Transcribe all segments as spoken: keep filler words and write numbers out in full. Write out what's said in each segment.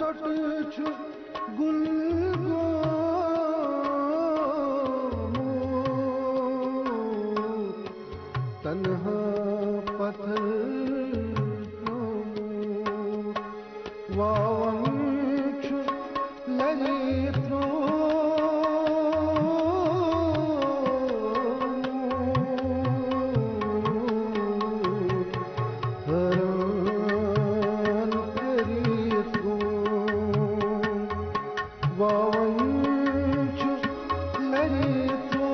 ژۄٹہٕ چھُ گُل گوٚمُت، تنہا پتھر ترٛوومُت۔ واوَن چھُ لَرِ ترٛوومُت، حٲران کٔرِتھ گوٚو۔ واوَن چھُ لَرِ ترٛوومُت،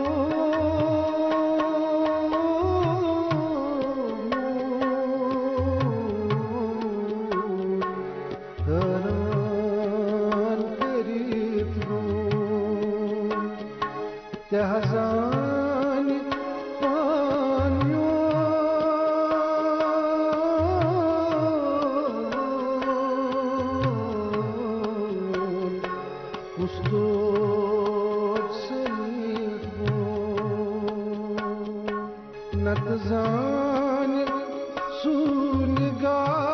حٲران کٔرِتھ گوٚو۔ تہِ ہا زانہِ پان میون، کُس توتہِ سٔنِتھ گوٚو۔ نتہٕ زانہِ سُہ نِگار،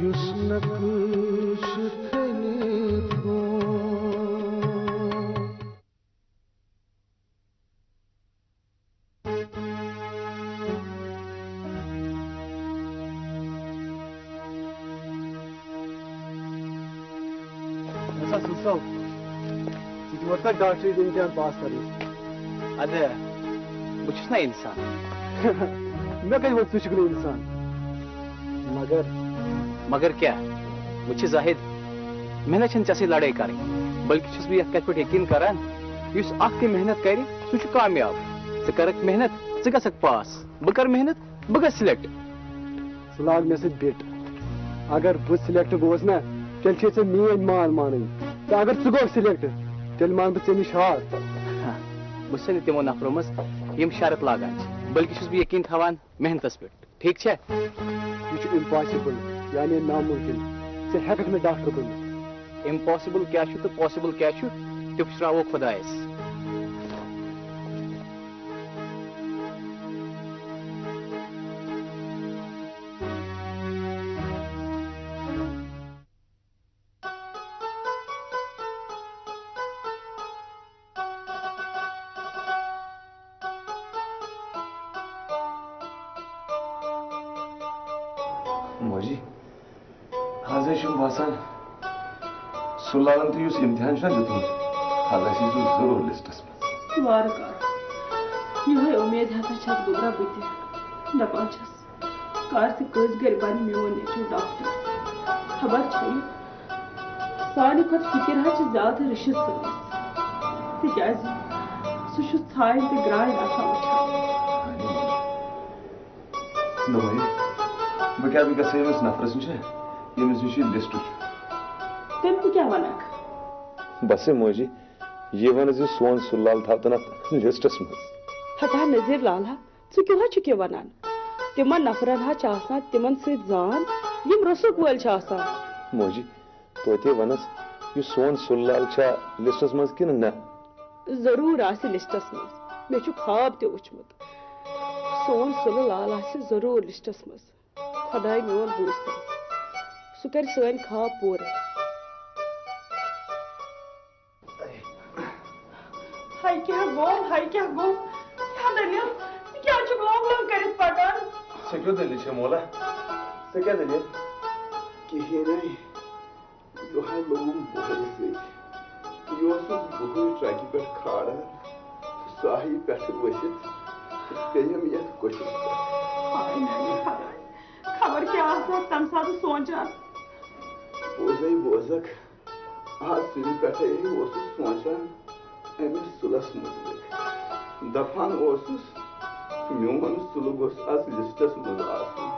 یُس نقشہٕ کھٔنِتھ گوٚو۔ احساس صٲب، ژٕ تہِ ووت نا ڈاکٹری امتحان پاس کرنہِ؟ ادٕ، بہٕ چھُس نا انسان۔ مےٚ کتہِ ووٚن ژٕ چھُکھ نہٕ انسان؟ مگر مگر کیٛاہ؟ وٕچھ زاہد، محنت چھَنہٕ ژےٚ سۭتۍ لڑٲے کرٕنۍ، بلکہِ چھُس بہٕ یَتھ کَتھِ پٮ۪ٹھ یقیٖن کران، یُس اکھ تہِ محنت کرِ، سُہ چھُ کامیاب۔ ژٕ کرکھ محنت، ژٕ گژھکھ پاس۔ بہٕ کرٕ محنت، بہٕ گژھٕ سلیکٹ۔ ژٕ لاگ مےٚ سۭتۍ بِٹ۔ اگر بہٕ سلیکٹ گوس نا، تیٚلہِ چھے ژےٚ میٲنۍ مان مانٕنۍ۔ تہٕ اگر ژٕ گوٚکھ سلیکٹ، تیٚلہِ مان بہٕ ژےٚ نِش ہار۔ ہاں، بہٕ چھُسے نہٕ تِمو نفرو منٛز، یِم شرط لاگان چھِ، بلکہِ چھُس بہٕ یقیٖن تھاوان محنتس پٮ۪ٹھ۔ ٹھیٖک چھا؟ یہِ چھُ امپاسبل، یعنی ناممکن۔ ژٕ ہٮ۪ککھ نہٕ ڈاکٹر بٔنِتھ۔ امپاسبل کیٛاہ چھُ تہٕ پاسبل کیٛاہ چھُ، تہِ پُشراوو خۄدایس۔ موجی، آز حظ چھُم باسان، سُہ لالن تہِ یُس امتحان چھُنہ دیُتمُت، آز آسہِ سُہ ضروٗر لسٹس منٛز۔ وارٕ کارٕ۔ یِہوٚے اُمید ہسا چھَس گوٚبرا بہٕ تہِ۔ دَپان چھَس، کر تہٕ کٔژ گرِ بنہِ میون نیٚچو ڈاکٹر۔ خبر چھا یہِ؟ سانہِ کھۄتہٕ فِکر حظ چھِ زیادٕ رِشِد صٲبس۔ تِکیٛازِ سُہ چھُ ژھایَن تہٕ گرٛایَن آسان وٕچھان۔ دوٚپمَے، بہٕ کیٛاہ، بہٕ گژھٕ ییٚمِس نفرَس نِش، ییٚمِس نِش یہِ لِسٹ چھُ۔ تٔمۍ تہِ کیٛاہ وَنَکھ؟ بَس ہے موجی، یہِ وَن زِ سون سُہ لال تھاو تہٕ نَتھ لِسٹَس منٛز۔ ہتا نذیر لالا، ژٕ کیٛاہ حظ چھُکھ یہِ وَنان؟ تِمَن نفرَن حظ چھِ آسان تِمَن سۭتۍ زان، یِم رۄسُک وٲلۍ چھِ آسان۔ موجی، توتہِ وَنَس، یہِ سون سُہ لال چھا لِسٹَس منٛز کِنہٕ نہ؟ ضروٗر آسہِ لِسٹَس منٛز۔ مےٚ چھُ خواب تہِ وُچھمُت۔ سون سُلہٕ لال آسہِ ضروٗر لِسٹَس منٛز۔ خۄداے میون بوٗزتَن۔ سُہ کَرِ سٲنۍ خواب پوٗرٕ۔ ہاے کیٛاہ گوٚو، ہاے کیٛاہ گوٚو؟ کیٛاہ دٔلیٖل؟ ژٕ کیٛازِ چھُکھ لوٚنگ لوٚنگ کٔرِتھ پَکان؟ ژےٚ کیٛاہ دٔلیٖل چھےٚ مولا؟ ژےٚ کیٛاہ دٔلیٖل؟ کِہیٖنۍ نَے۔ یِہوٚے لوٚگُم بۄہرِ سۭتۍ۔ یہِ اوسُس بۄہُر ٹرٛکہِ پٮ۪ٹھ کھاران۔ سُہ آیہِ پٮ۪ٹھٕ ؤسِتھ تہٕ پیٚیَم یَتھ کوٹھِس پٮ۪ٹھ۔ ہاے میٛانہِ خۄدایہِ، خبر کیٛاہ آسہِ ہا تَمہِ ساتہٕ سونٛچان۔ بوزَے بوزَکھ، آز ژیٖرِ پٮ۪ٹھَے اوسُس سونٛچان أمِس سُلَس مُتعلِق۔ دَپان اوسُس، میون سُلہٕ گوٚژھ اَتھ لِسٹَس منٛز آسُن۔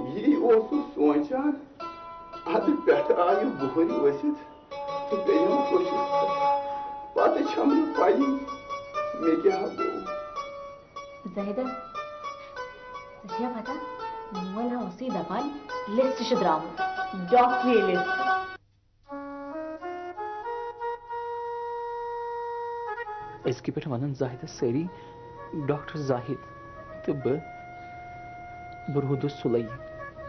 یی اوسُس سونٛچان، اَدٕ پٮ۪ٹھٕ آیہِ بۄہرِ ؤسِتھ تہٕ پیٚیَم کوٹھِس پٮ۪ٹھ۔ پَتہٕ چھَم نہٕ پَیی مےٚ کیٛاہ گوٚو۔ زاہدہ، ژےٚ چھےٚ پتہ، مول ہا اوسُے دپان، لسٹ چھُ درٛامُت، ڈاکٹری لسٹ۔ أزکہِ پٮ۪ٹھ ونن زاہدس سٲری ڈاکٹر زاہد۔ تہٕ بہٕ، بہٕ روٗدُس سُلے۔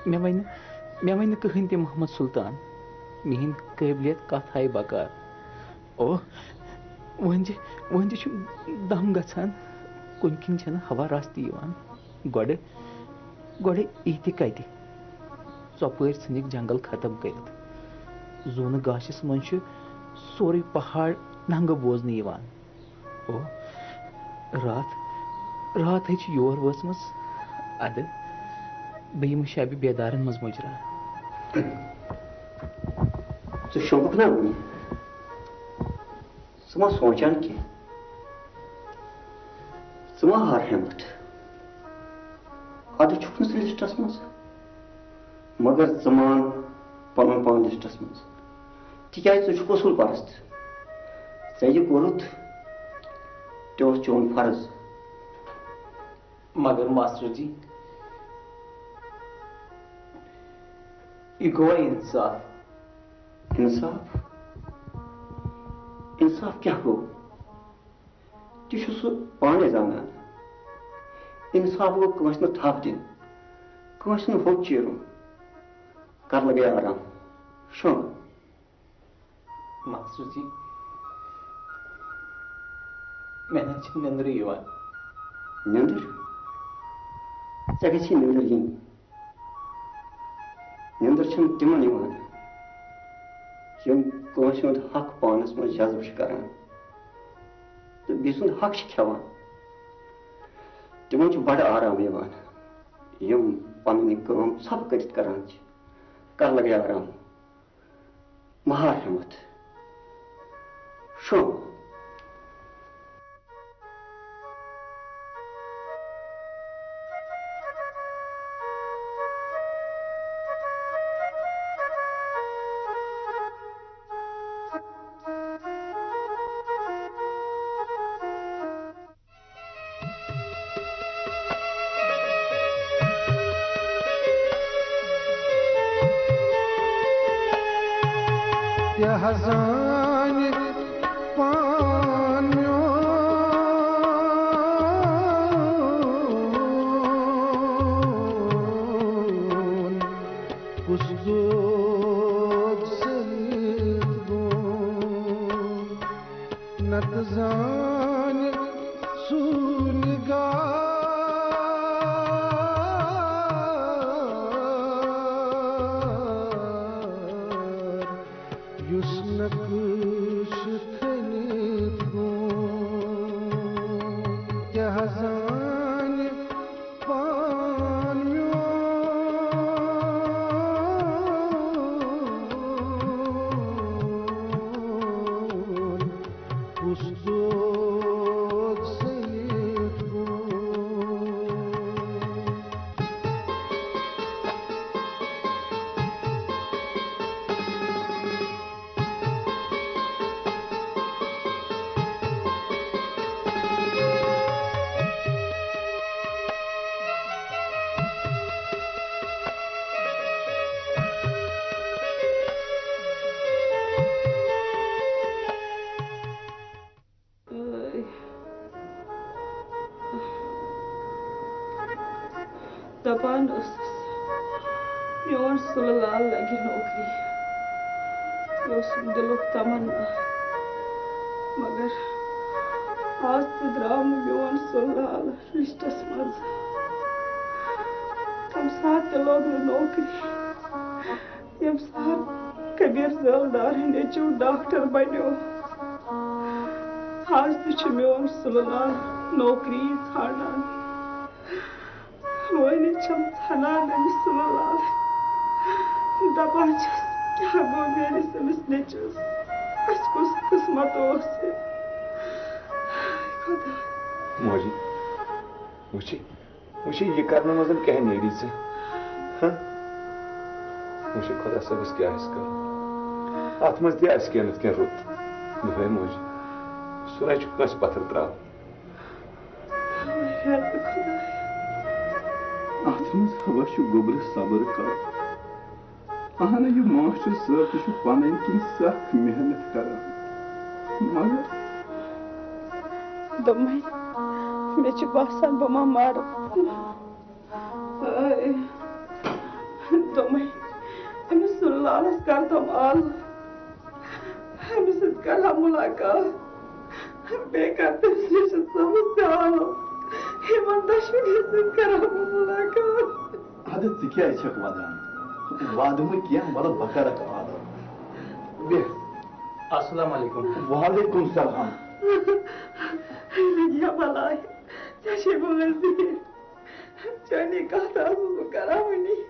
مےٚ وَنہِ، مےٚ وَنہِ نہٕ کٕہٕنۍ تہِ محمد سلطان۔ میٛٲنۍ قٲبلیت کَتھ آیہِ بکار۔ او، وۄنۍ چھِ، وۄنۍ تہِ چھُم دم گژھان۔ کُنہِ کِنۍ چھَنہٕ ہوا رَس تہِ یِوان۔ گۄڈٕ، گۄڈٕ یہِ تہِ کَتہِ؟ ژۄپٲرۍ ژھٕنِکھ جنگل ختم کٔرِتھ۔ زوٗنہٕ گاشَس منٛز چھُ سورُے پہاڑ ننگہٕ بوزنہٕ یِوان۔ او، راتھ، راتھٕے چھِ یور وٲژمٕژ۔ اَدٕ، بہٕ یِمہٕ شبِ بیدارن منٛز مُجرا۔ ژٕ شۄنٛگُکھ نا وُنہِ؟ ژٕ ما سونٛچان کینٛہہ؟ ژٕ ما ہار ہٮ۪متھ؟ اَدٕ چھُکھ نہٕ ژٕ لسٹس منٛز، مگر ژٕ مان پنُن پان لسٹس منٛز، تِکیازِ ژٕ چھُکھ اصوٗل پرست۔ ژےٚ یہِ کوٚرُتھ، تہِ اوس چون فرض۔ مگر ماسٹر جی، یہِ گوٚوا انصاف؟ انصاف؟ انصاف کیٛاہ گوٚو؟ تہِ چھُ سُہ پانے زانان۔ انصاف گوٚو کٲنٛسہِ نہٕ تھپھ دِنۍ، کٲنٛسہِ نہٕ ہوٚٹ چیرُن۔ کر لگے آرام۔ شۄنٛگ۔ ماسٹر جی، مےٚ نہ چھِ نیٚنٛدرٕے یِوان۔ نیٚنٛدٕر؟ ژےٚ گژھی نیٚنٛدٕر یِنۍ۔ نیٚنٛدٕر چھَنہٕ تِمن یِوان، یِم کٲنٛسہِ ہُنٛد حق پانس منٛز جذب چھِ کران تہٕ بیٚیہِ سُنٛد حق چھِ کھٮ۪وان۔ تِمن چھُ بڑٕ آرام یِوان، یِم پنٕنۍ یہِ کٲم ژھۄپہٕ کٔرِتھ کران چھِ۔ کر لگے آرام۔ مہار ہٮ۪متھ۔ شۄنٛگ۔ تہِ حظ زانہِ پان میون، کُس دود سٔہِتھ گوٚو۔ نتہٕ زانہِ سُہ نگار، یُس نقشہٕ کھٔنِتھ گوٚو۔ تہِ حظ زانہِ پان میون، کُس دود سٔہِتھ گوٚو۔ دپان ٲسٕس، میون سُلہٕ لال لگہِ نوکری۔ یہِ اوسُم دِلُک تمنا۔ مگر آز تہِ درٛاو نہٕ میون سُلہٕ لال لسٹس منٛز۔ تمہِ ساتہٕ تہِ لوٚگ نہٕ نوکری، ییٚمہِ ساتہٕ کبیر ذٲلدار نیٚچو ڈاکٹر بنیو۔ آز تہِ چھُ میون سُلہٕ لال نوکری ژھانڈان۔ وۄنۍ چھَم ژھَنان أمِس سُلہٕ لال۔ دَپان چھَس، کیٛاہ گوٚو میٛٲنِس أمِس نیٚچوِس؟ اَسہِ کُس قٕسمت اوس یہِ؟ خۄدا۔ موجی، وٕچھِ، وٕچھِ، یہِ کرنہٕ منٛز کیٛاہ نیری ژےٚ؟ ہہ؟ وٕچھِ، خۄدا صٲبَس کیٛاہ آسہِ کَرُن۔ اَتھ منٛز تہِ آسہِ کینٛہہ نَتہٕ کینٛہہ رُت۔ دوٚپمَے موجی، سُہ نَے چھُ کٲنٛسہِ پَتھر ترٛاوان۔ اَتھ منٛز ہوا چھُ گوٚبرِس صبر کَرُن۔ اہنُو، یہِ ماسٹر صٲب تہِ چھُ پنٕنۍ کِنۍ سخ محنت کران، مگر دوٚپمَے، مےٚ چھُ باسان بہٕ ما مَرٕ۔ اے، دوٚپمَے، أمِس لالَس کَر تِم آلہٕ۔ أمِس سۭتۍ کَرٕ ہا مُلاقات۔ بیٚیہِ کَرٕ تٔمِس رِشیٖد صٲبَس تہِ آلہٕ۔ یِمَن دۄشوٕنی سۭتۍ کَرٕ ہا بہٕ مُلاقات۔ اَدٕ ژٕ کیٛازِ چھَکھ وَدان؟ وَدٕ مہٕ کینٛہہ، وَلہٕ بہٕ کَرَکھ آلہٕ۔ بیٚہہ۔ السلام علیکم۔ وعلیکم السلام۔ ہے، لٔگیا بَلاے، ژےٚ چھے بٲز دِنۍ۔ چٲنی کَتھ ٲسٕس بہٕ کَران وٕنی۔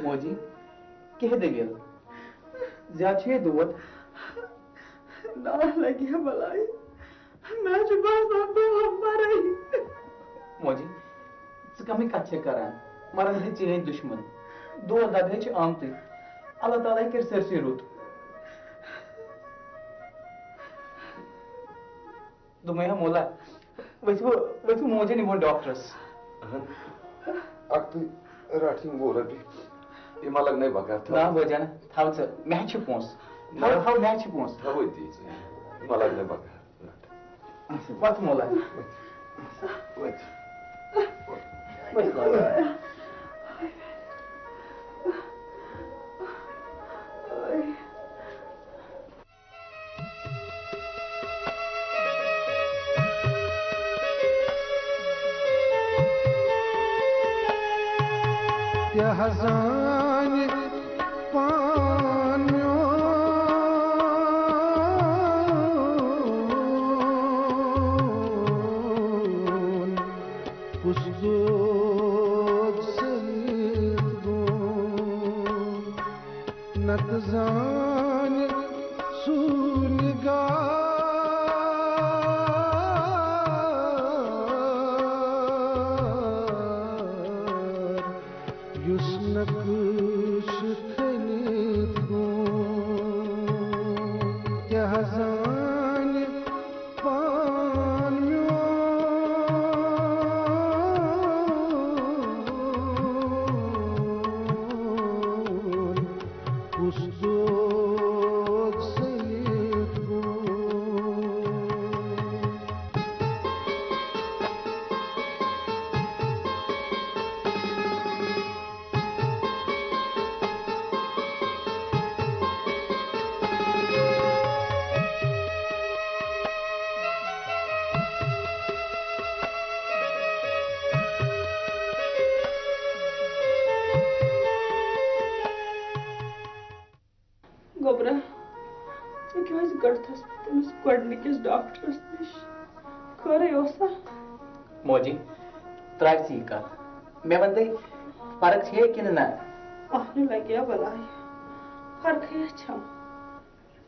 موجی، کیٛاہ دٔلیٖل؟ زیادٕ چھُ یے دود؟ ناو لگہِ ہا بلاے۔ مےٚ چھُ باسان بہٕ ہا مَرَے۔ موجی، ژٕ کَمٕے کَتھ چھَکھ کَران؟ مَرَن ہے چٲنۍ دُشمَن۔ دود دَگ ہے چھِ آمتُے۔ اللہ تعالیٰ ہَے کَرِ سٲرسٕے رُت۔ دوٚپمَے ہا مولا، ؤتھِو، ؤتھِو موجَن نِمون ڈاکٹرَس۔ اہن۔ اَکھ تُہۍ رَٹھ یِم وُہ رۄپیہِ۔ یہِ ما لَگنَے بَکار؟ نہ، بٲجَن، تھاو ژٕ، مےٚ چھِ پونٛسہٕ۔ تھاو، نہ۔ تھاو، مےٚ چھِ پونٛسہٕ۔ تھاو أتی ژٕ، یہِ ما لَگنَے بَکار۔ رَٹھ۔ وَتھ مولا۔ ؤتھِو۔ ؤتھِو۔ تہِ حظ زانہِ پان میون، کُس دود سٔلِتھ گوٚو۔ نتہٕ زانہِ سُہ نِگار، یُس نقشہٕ کھٔنِتھ گوٚو۔ کیٛاہ زانہِ پان میون، کُس دود سٔلِتھ گوٚو۔ گوٚبرا، ژٕ کیٛازِ گٔڑتھس بہٕ تٔمِس گۄڈٕنِکِس ڈاکٹرس نِش؟ خٲرٕے اوسا؟ موجی، ترٛاو ژٕ یہِ کتھ۔ مےٚ وَن تہٕ، فرق چھےٚ کِنہٕ نہ؟ اَہنہِ لگیا بلاے، فرقٕے چھم۔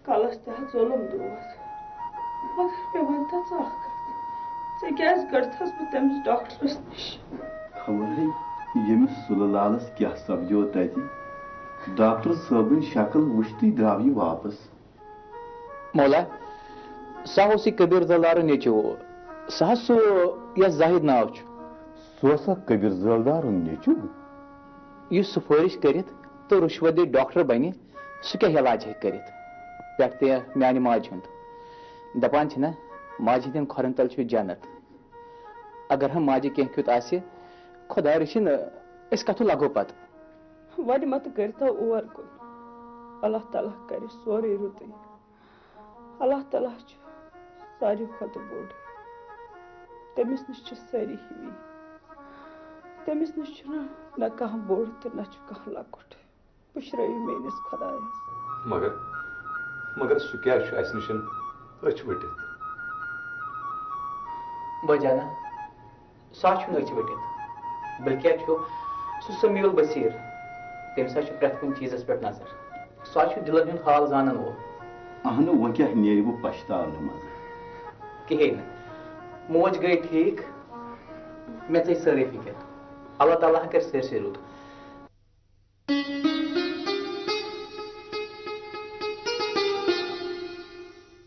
کلس تہِ ہا ظُلم دود۔ مگر مےٚ وَن تہٕ ژٕ اکھ کتھ، ژےٚ کیٛازِ گٔڑتھس بہٕ تٔمِس ڈاکٹرس نِش؟ خبر ہے، ییٚمِس سُلہٕ لالس کیٛاہ سپدیو تتہِ۔ ڈاکٹر صٲبٕنۍ شکل وٕچھتٕے درٛاو یہِ واپس۔ مولا، سُہ اوس یہِ کبیر زلدارُن نیٚچوٗ۔ سُہ حظ سُہ، یَس زاہد ناو چھُ۔ سُہ اوسا کبیر زلدارُن نیٚچوٗ؟ یُس سُفٲرِش کٔرِتھ تہٕ رُشوت دِتھ ڈاکٹر بنہِ، سُہ کیٛاہ علاج ہیٚکہِ کٔرِتھ؟ پٮ۪ٹھ تہِ میٛانہِ ماجہِ ہُنٛد۔ دَپان چھِنہ، ماجہِ ہٕنٛدٮ۪ن کھۄرَن تَل چھُ جنت۔ اگر ہم ماجہِ کینٛہہ کیُتھ آسہِ، خۄدا رٔچھِن، أسۍ کَتھٕ لگو پتہٕ؟ وۄنۍ مہ تہٕ کٔرۍ تو اور کُن۔ اللہ تعالیٰ کرِ سورُے رُتُے۔ اللہ تعالیٰ چھُ ساروی کھۄتہٕ بوٚڑ۔ تٔمِس نِش چھِ سٲری ہِوی۔ تٔمِس نِش چھُنہٕ نہ کانٛہہ بوٚڑ تہٕ نہ چھُ کانٛہہ لۄکُٹ۔ پُشرٲیِو میٲنِس خۄدایَس۔ مگر، مگر سُہ کیٛازِ چھُ اَسہِ نِش أچھ ؤٹِتھ؟ بٲے جانا، سُہ ہا چھُنہٕ أچھ ؤٹِتھ، بلکہِ چھُ سُہ سمیع البصیر۔ تٔمِس ہا چھُ پرٛٮ۪تھ کُنہِ چیٖزَس پٮ۪ٹھ نظر۔ سُہ ہا چھُ دِلَن ہُنٛد حال زانَن وول۔ اہنُو، وۄنۍ کیٛاہ نیرِ وۄنۍ پچھتاونہٕ منٛزٕ؟ کِہیٖنۍ نہٕ۔ موج گٔے ٹھیٖک، مےٚ ژٔج سٲرٕے فِکر۔ اللہ تعالیٰ ہا کَرِ سٲرسٕے رُت۔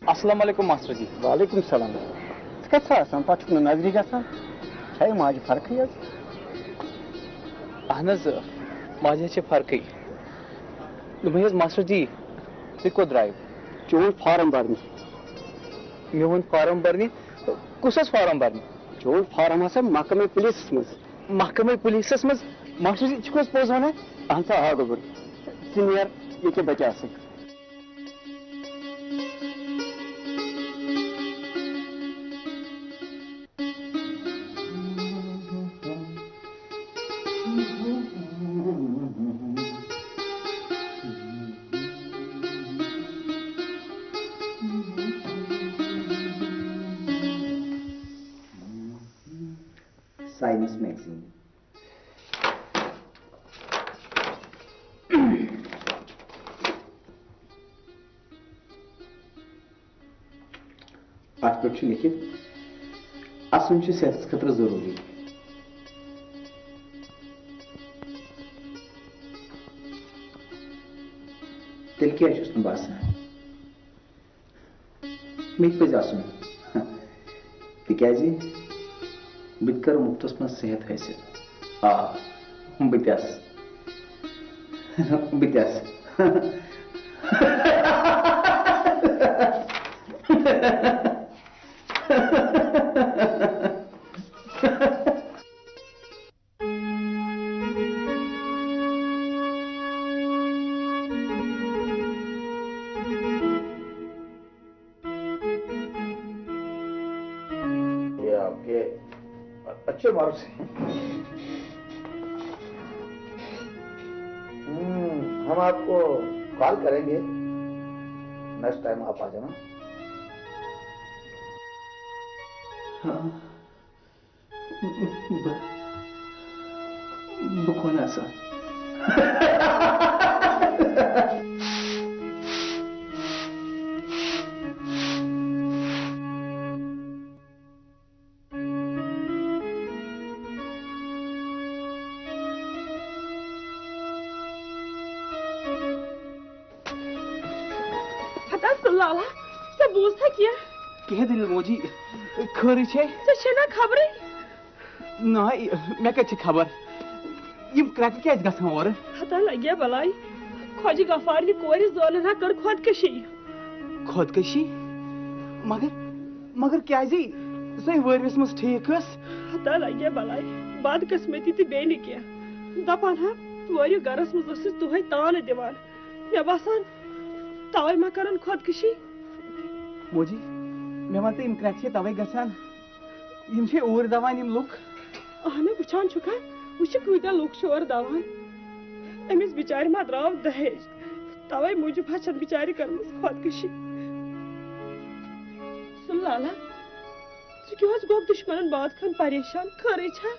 السلام علیکم ماسٹر جی۔ وعلیکم السلام۔ ژٕ کَتہِ چھُکھ آسان؟ پَتہٕ چھُکھ نہٕ نظرِ گژھان۔ چھےٚ ماجہِ فرقٕے حظ؟ اہن حظ، ماجہِ حظ چھِ فرقٕے۔ دوٚپمَے حظ ماسٹر جی، تُہۍ کوٚت درٛایِو؟ چون فارم بَرنہِ۔ میون فارم بَرنہِ؟ کُس حظ فارم بَرنہِ؟ چون فارم ہسا محکمے پولیسس منٛز۔ محکمے پولیسس منٛز؟ ماسٹر جی، ژٕ چھُکھ حظ پوٚز ونان؟ اہن سا، آ گوٚبُر، ژٕ نیر ییٚکیٛاہ بہٕ تہِ آسکھ۔ Science magazine. اتھ پٮ۪ٹھ چھُ لیکھِتھ، اسُن چھُ صحتس خٲطرٕ ضروٗری۔ تیٚلہِ کیٛازِ چھُس نہٕ بہٕ اسان؟ مےٚ تہِ پَزِ اسُن۔ تِکیٛازِ بہٕ تہِ کرٕ مُفتس منٛز صحت حٲصِل۔ آ، بہٕ تہِ آسہٕ۔ بہٕ تہِ آسہٕ۔ یہ آپ کے اچھے مارکس ہیں۔ ہم آپ کو کال کریں گے، نیکسٹ ٹائم آپ آ جانا۔ ہاں۔ بہٕ، بہٕ کون آسان؟ ہتا سُہ لالا، ژےٚ بوٗزتھا کینٛہہ؟ کینٛہہ دٔلیٖل موجی، خٲرٕے چھے؟ ژےٚ چھے نا خبرٕے؟ نہ، مےٚ کَتہِ چھِ خبر؟ یِم کرٛٮ۪کہٕ کیٛازِ گژھان اورٕ؟ ہتا لگیا بلاے، خۄجہِ غفار نہِ کورِ زٲلن ہا کٔر خۄدکٔشی۔ خۄدکٔشی؟ مگر، مگر کیٛازِ؟ سۄے وٲرۍوِس منٛز ٹھیٖک ٲس۔ ہتا لگیا بلاے، بدقٕسمتی تہٕ بیٚیہِ نہٕ کینٛہہ۔ دپان ہا، وٲرِو گرس منٛز ٲسٕس دۄہے تانہٕ دِوان۔ مےٚ باسان، توے ما کرن خۄدکٔشی۔ موجی، مےٚ وَن تہٕ، یِم کرٛٮ۪کہٕ چھے توے گژھان؟ یِم چھے اوٗرۍ دَوان یِم لُکھ؟ اہنہٕ، وٕچھان چھُکھا، وٕچھِ کۭتیٛاہ لُکھ چھِ اورٕ دَوان۔ أمِس بِچارِ ما درٛاو دہیج، توے موٗجوٗب ہا چھَن بِچارِ کٔرمٕژ خۄدکٔشی۔ سُہ لالا، ژٕ کیٛاہ حظ گوٚو دُشمنن باد خان پریشان؟ خٲرٕے چھا؟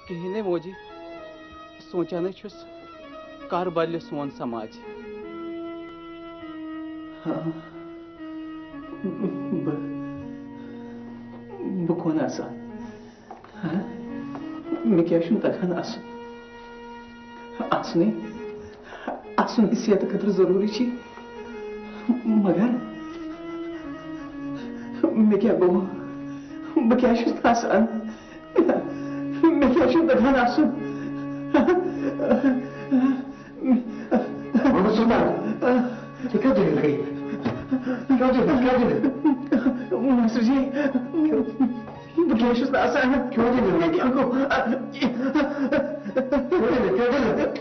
کِہیٖنۍ نَے موجی، سونٛچانٕے چھُس، کر بدلہِ سون سماج۔ ہاں، بہٕ، بہٕ کون آسان؟ ہاں؟ مےٚ کیٛاہ چھُنہٕ تگان اَسُن؟ اَسُنٕے، اَسُن صحتہٕ خٲطرٕ ضروٗری چھُ۔ مگر مےٚ کیٛاہ گوٚو؟ بہٕ کیٛاہ چھُس نہٕ اَسان؟ مےٚ کیٛاہ چھُنہٕ تگان اَسُن؟ محمد سلطان، ژےٚ کیٛاہ دٔلیٖل گٔے؟ کیٛاہ دٔلیٖل؟ کیٛاہ دٔلیٖل؟ ماسٹر جی، بہٕ کیٛاہ چھُس نہٕ آسان؟ کیٛاہ دٔلیٖل؟ مےٚ کیٛاہ گوٚو؟ کیٛاہ دٔلیٖل؟ کیٛاہ دٔلیٖل؟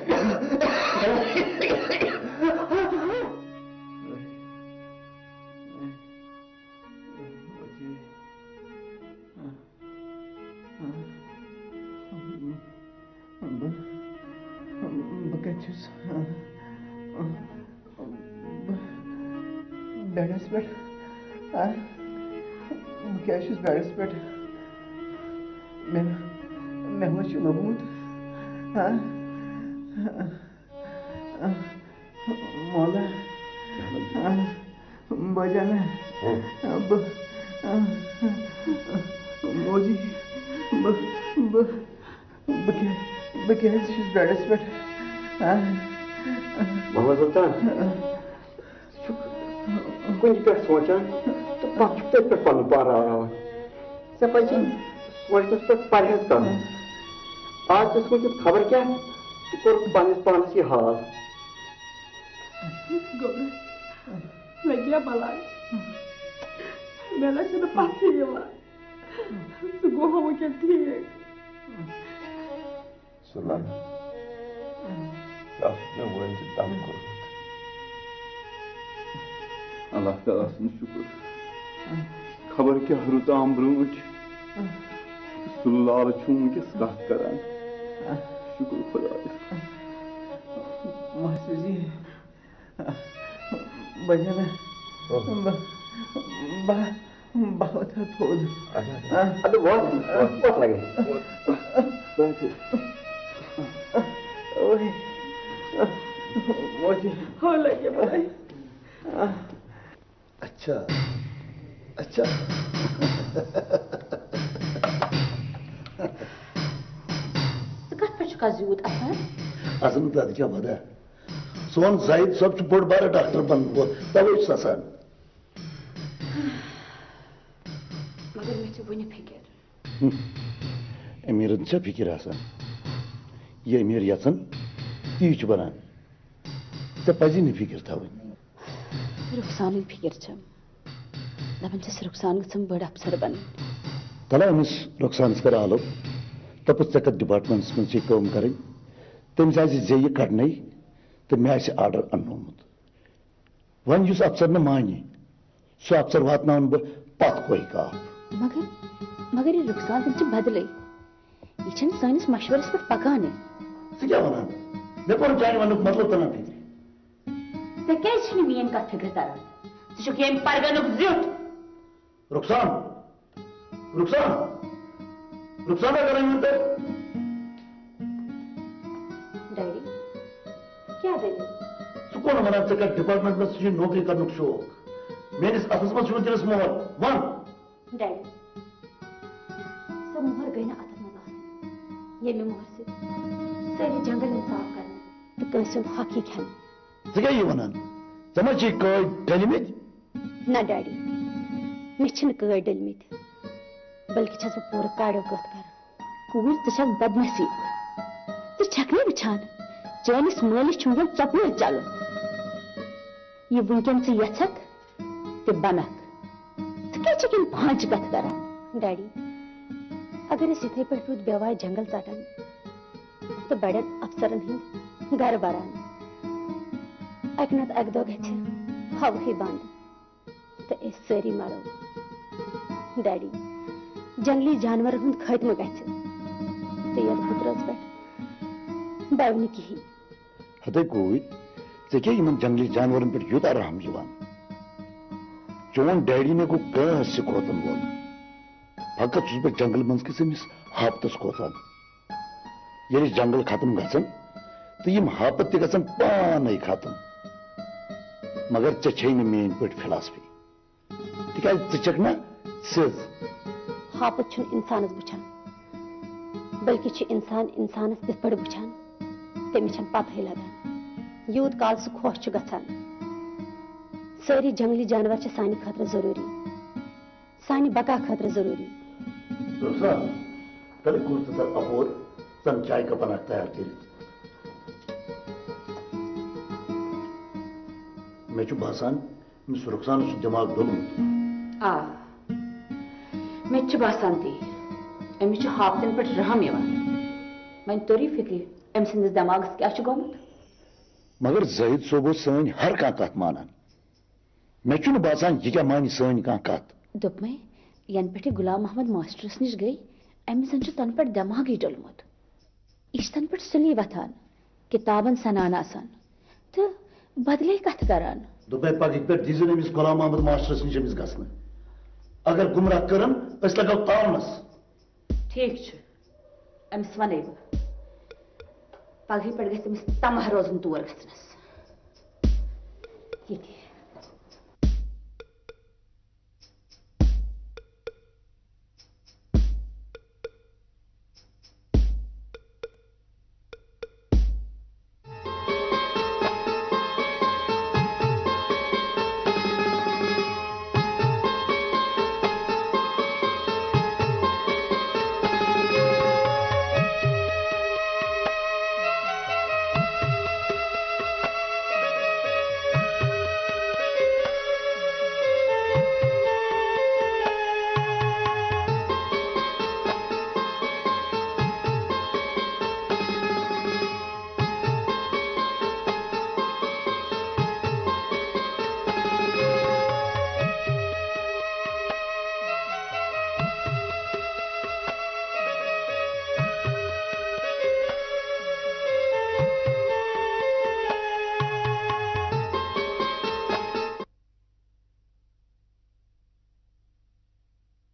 بہٕ، بہٕ کَتہِ چھُس؟ بہٕ بیڈَس پٮ۪ٹھ۔ آ، بہٕ کیٛازِ چھُس بیڈَس پٮ۪ٹھ؟ مےٚ، مےٚ ما چھُ لوٚگمُت؟ آ، آ، آ، مولا۔ آ، بجانا۔ ہاں۔ بہٕ، موجی، بہٕ، بہٕ، بہٕ کیٛاہ، بہٕ کیٛازِ چھُس بیڈَس پٮ۪ٹھ؟ محمد سلطان، ژٕ چھُکھ کُنہِ پٮ۪ٹھ سونٛچان تہٕ پَتہٕ چھُکھ تٔتھۍ پٮ۪ٹھ پَنُن پان راوراوان۔ ژےٚ پَزِ سونٛچنَس پٮ۪ٹھ پرہیز کَرُن۔ آز چھُ سوٗنٛچِتھ خبر کیٛاہ، ژٕ کوٚرُکھ پنٛنِس پانَس یہِ حال۔ گوٚبرا، لگیا بلاے۔ مےٚ نہ چھُنہٕ پَتھٕے یِوان۔ سُہ گوٚو وۄنۍ کیٛاہ ٹھیٖک؟ سُہ لَڑ، یَتھ مےٚ وٲلۍ تہِ تَنگ کوٚرمُت۔ اللہ تعالیٰ سُنٛد شُکُر۔ خبر کیٛاہ رُت آم برٛونٛٹھ۔ سُہ لال چھُ وٕنکیٚس کَتھ کران۔ شُکُر خۄدایَس۔ ماسٹر جی، بہٕ نہٕ، بہٕ، بہٕ، بہٕ وۄتھٕ ہا تھوٚد۔ اچھا، اچھا۔ اَدٕ وۄتھ، وۄتھ، وۄتھ لَگے۔ وۄتھ۔ اوے۔ موجی۔ ہو لَگے بَلاے۔ اچھا، اچھا۔ ژٕ کَتھ پٮ۪ٹھ چھُکھ آز یوٗت اَسان؟ اَسان نہٕ تَتھ کیٛاہ وَدہ۔ سون زاہد صٲب چھُ بوٚڑ بارٕ ڈاکٹر بَنُن وول، تَوَے چھُس اَسان۔ مگر مےٚ چھِ وُنہِ فِکِر۔ امیٖرَن چھا فِکِر آسان؟ یہِ امیٖر یَژھان، تی چھُ بَنان۔ ژےٚ پَزی نہٕ فِکِر تھاوٕنۍ۔ رُخسانٕنۍ فِکِر چھم۔ دَپان چھَس، رُخسان گٔژھٕم بٔڑ افسر بَنٕنۍ۔ تَلہ أمِس رُخسانَس کَر آلو، دَپُس، ژےٚ کَتھ ڈپارٹمنٹَس منٛز چھے کٲم کَرٕنۍ؟ تٔمِس آسہِ زیٚیہِ کَڑنَے تہٕ مےٚ آسہِ آرڈر اَننومُت۔ وۄنۍ یُس افسر نہٕ مانی، سُہ افسر واتناوَن بہٕ پَتھ کوہہِ کاپ۔ مگر، مگر یہِ رُخسان تٔمۍ چھِ بدلٕے۔ یہِ چھَنہٕ سٲنِس مشورَس پٮ۪ٹھ پَکانٕے۔ ژٕ کیٛاہ وَنان؟ مےٚ کوٚر چانہِ وَننُک مطلب تَران فِکرِ۔ ژےٚ کیٛازِ چھِنہٕ میٛٲنۍ کَتھ فِکرِ تَران؟ ژٕ چھُکھ ییٚمہِ پرگنُک زیُٹھ۔ رُخسان! رُخسان! رُخسان، اگر أمۍ ووٚن تۄہہِ۔ ڈیڈی، کیٛاہ دٔلیٖل؟ ژٕ کون وَنان ژےٚ کَتھ ڈپارٹمنٹ منٛز ژےٚ چھُے نوکری کرنُک شوق؟ میٲنِس اَتھَس منٛز چھُ وٕنکیٚنَس مۄہر۔ وَن۔ ڈیڈی، سۄ مۄہر گٔے نہٕ اَتھَس منٛز آسٕنۍ، ییٚمہِ مۄہر سۭتۍ سٲری جنگل اِنصاف کرنہٕ تہٕ کٲنٛسہِ ہُنٛد حق یی کھٮ۪نہٕ۔ ژٕ کیٛاہ یہِ وَنان؟ ژےٚ ما چھے کٲڑۍ ڈٔلمٕتۍ؟ نہ ڈیڈی، مےٚ چھِنہٕ کٲڑۍ ڈٔلمٕتۍ، بلکہِ چھَس بہٕ پوٗرٕ کاڑیو کٲتھ کران۔ کوٗر، ژٕ چھَکھ بدنصیٖب۔ ژٕ چھَکھ نَے وٕچھان، چٲنِس مٲلِس چھُ وٕنکٮ۪ن ژۄپٲرۍ چلُن۔ یہِ وٕنکٮ۪ن ژٕ یَژھکھ تہِ بنکھ۔ ژٕ کیٛازِ چھَکھ یِم پھانٛچہِ کتھٕ کران؟ ڈیڈی، اگر أسۍ یِتھَے پٲٹھۍ روٗد بے واے جنگل ژٹان، تہٕ بڑٮ۪ن افسرن ہٕنٛدۍ گرٕ بران۔ اکہِ نتہٕ اکہِ دۄہ گژھِ ہوا ہٕے بند تہٕ أسۍ سٲری مرو۔ ڈیڈی، جنگلی جانورن ہُنٛد خٲتمہٕ گژھِ تہٕ یتھ گُترس پٮ۪ٹھ بوِ نہٕ کِہیٖنۍ۔ ہتے کوٗر، ژےٚ کیٛاہ یِمن جنگلی جانورن پٮ۪ٹھ یوٗتاہ رحم یِوان؟ چون ڈیڈی نے گوٚو کٲنٛسہِ کھوتن وول۔ فقط چھُس بہٕ جنگل منٛز کِس أمِس ہاپتس کھوژان۔ ییٚلہِ جنگل ختم گژھن تہٕ یِم ہاپت تہِ گژھن پانے ختم، مگر ژےٚ چھے نہٕ میٲنۍ پٲٹھۍ فلاسفی، تِکیازِ ژٕ چھکھ نہ سٕژ۔ ہاپت چھُنہٕ انسانس بُچھان، بلکہِ چھُ انسان انسانس تِتھ پٲٹھۍ بُچھان، تٔمِس چھنہٕ پتہٕے لگان۔ یوٗت کال سُہ خۄش چھُ گژھان، سٲری جنگلی جانور چھِ سانہِ خٲطرٕ ضروٗری۔ سانہِ بقا خٲطرٕ ضروٗری۔ رُخسان، تیٚلہِ گُر ژٕ تَل اَپور، ژَن چایہِ کَپَن اَکھ تیار کٔرِتھ۔ مےٚ چھُ باسان، أمِس رُخسانَس چھُ دٮ۪ماغ ڈوٚلمُت۔ آ، مےٚ تہِ چھُ باسان تی۔ أمِس چھُ ہاپتن پٮ۪ٹھ رحم یِوان۔ وۄنۍ توٚر یہِ فِکرِ، أمۍ سٕنٛدِس دٮ۪ماغَس کیٛاہ چھُ گوٚمُت۔ مگر زٲہِد صٲب اوس سٲنۍ ہر کانٛہہ کَتھ مانان۔ مےٚ چھُنہٕ باسان، یہِ کیٛاہ مانہِ سٲنۍ کانٛہہ کتھ۔ دوٚپمَے، ینہٕ پٮ۪ٹھ یہِ غلام محمد ماسٹرس نِش گٔے، أمِس زن چھُ تنہٕ پٮ۪ٹھ دٮ۪ماغٕے ڈوٚلمُت۔ یہِ چھُ تنہٕ پٮ۪ٹھ سُلی وۄتھان، کِتابن سنان آسان تہٕ بدلے کتھٕ کران۔ دوٚپمَے، پگہٕکۍ پٮ۪ٹھ دیٖزِ نہٕ أمِس غلام محمد ماسٹرس نِش أمِس گژھنہٕ۔ اگر گمراہ کٔرٕن، أسۍ لگو تاونس۔ ٹھیک چھُ، أمِس وَنے بہٕ۔ پگہٕے پٮ۪ٹھ گژھِ أمِس تماہ روزُن تور گژھنَس۔ ییٚتہِ